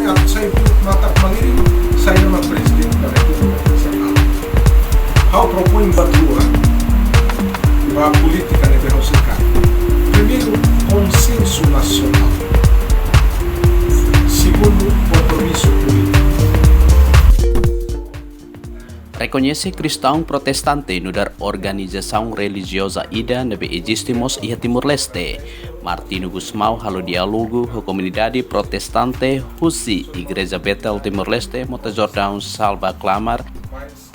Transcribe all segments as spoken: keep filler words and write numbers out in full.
Sai matak malirin, sai nama Prezidente da Repúblika. Ha'u propoin buat rua ba polítika ne'ebé ha'u sei kaer. Primeiru, konsensu nasionál. Segundu, kompromisu polítiku. Rekoñese kristaun protestante nu'udar organizasaun relijioza ida ne'ebé eziste mós iha Timor-Leste. Martinho Gusmão halo diálogu ho komunidade protestante husi Igreja Betel Timor-Leste, Mota Jordão, Salva Klamar,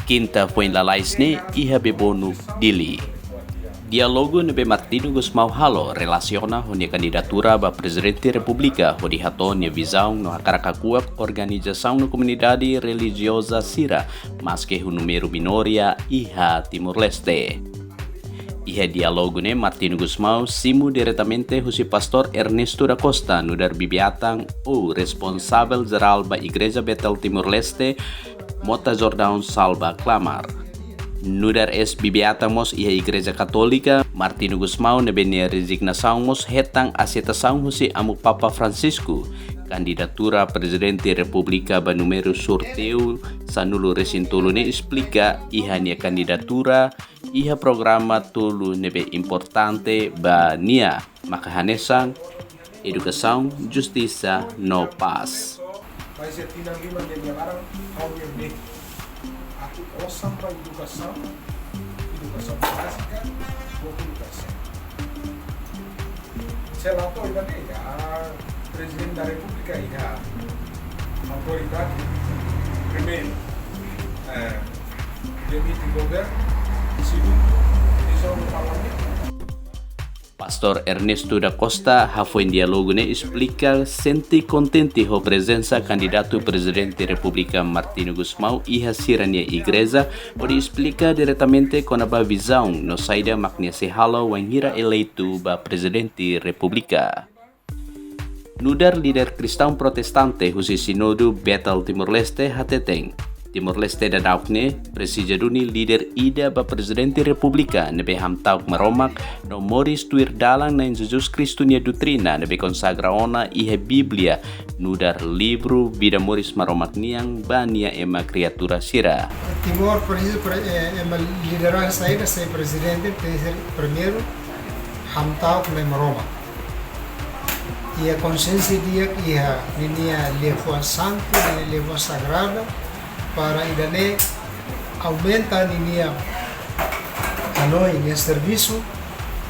Kinta foin lalais ne'e iha Bebonuk, Dili. Diálogu ne'ebé Martinho Gusmão halo relasiona ho nia kandidatura ba Prezidente Repúblika hodi hato'o nia vizaun no hakarak hakuak organizasaun no komunidade relijioza sira, maske ho númeru minoria iha Timor-Leste. Iha diálogu ne'e Martinho Gusmão simu diretamente husi Pastór Ernesto da Costa nu'udar bibi-atan ou responsavel jerál ba Igreja Betel Timor-Leste, Mota Jordão, Salva Klamar. Nu'udar eis bibi-atan mós iha Igreja Katólika, Martinho Gusmão ne'ebé nia rezignasaun mós hetan aseitasaun husi Amu Papa Francisco. Kandidatura Prezidente Repúblika ba númeru sorteiu sanulu-resin-tolu ne'e esplika iha nia kandidatura iha programa tolu ne'ebé importante ba nia, maka hanesan edukasaun, justisa no pás. Mas é tinan lima de minha barang, ha'u-nia mehi. Atu osan ba edukasaun, edukasaun bázika, no edukasaun. Se la to'o ida-ne'e, ya, Prezidente da Repúblika iha autoridade, primeiru, eh, demite governu, segundu, dizovu parlamentu. Pastór Ernesto da Costa hafoin diálogu ne'e esplika sente kontente ho prezensa kandidatu Prezidente Repúblika Martinho Gusmão iha sira-nia igreja, hodi esplika diretamente kona-ba vizaun no saida mak nia sei halo wainhira eleitu ba Prezidente Repúblika. Nu'udar líder kristaun protestante husi Sínodu Betel Timor-Leste hateten, Timor-Leste daudaun ne'e presiza duni líder ida ba Prezidente Repúblika ne'ebé hamta'uk Maromak no moris tuir dalan Na'i Jesus Kristu nia doutrina ne'ebé konsagra ona iha Bíblia, nu'udar livru vida moris Maromak nian ba nia ema kriatura sira. Timor presiza pre-, eh, ema lideransa ida, sai prezidente, tenke ser primeiru hamta'uk Na'i Maromak. Iha konsiénsia di'ak iha ninia liafuan santu, ninia liafuan sagrada, para ida-ne'e aumenta ninia hanoin, nia servisu,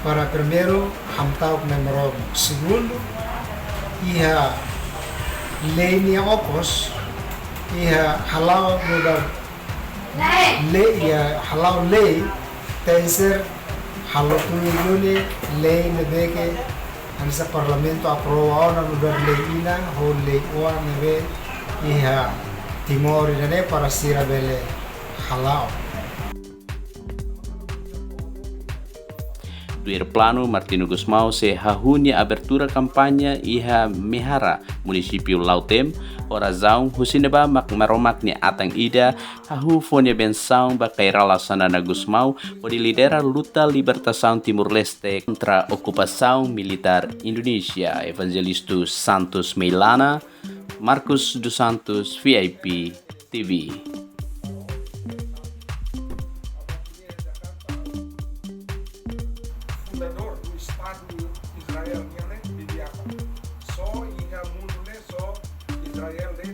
para primeiru hamta'uk Na'i Maromak. Segundu, iha lei nia okos, iha hala'o nu'udar lei, iha hala'o lei, tenke ser halo tuir duni lei ne'ebé ke hanesan Parlamentu aprova ona nu'udar lei ida ho lei oan ne'ebé iha Timor ida-ne'e para sira bele hala'o. Tuir planu, Martinho Gusmão sei hahú nia abertura kampaña iha Mehara, munisípiu Lautém, ho razaun husi ne'ebá mak Maromak nia atan ida hahú fó nia bensaun ba Kay Rala Xanana Gusmão hodi lidera luta libertasaun Timor-Leste kontra okupasaun militár Indonézia. Evangelista Santos Meilana, Marcos dos Santos, V I P T V. Fundadór do Estadu Izraél nian ne'e, bibi-atan. Só iha mundu ne'e, só Izraél ne'e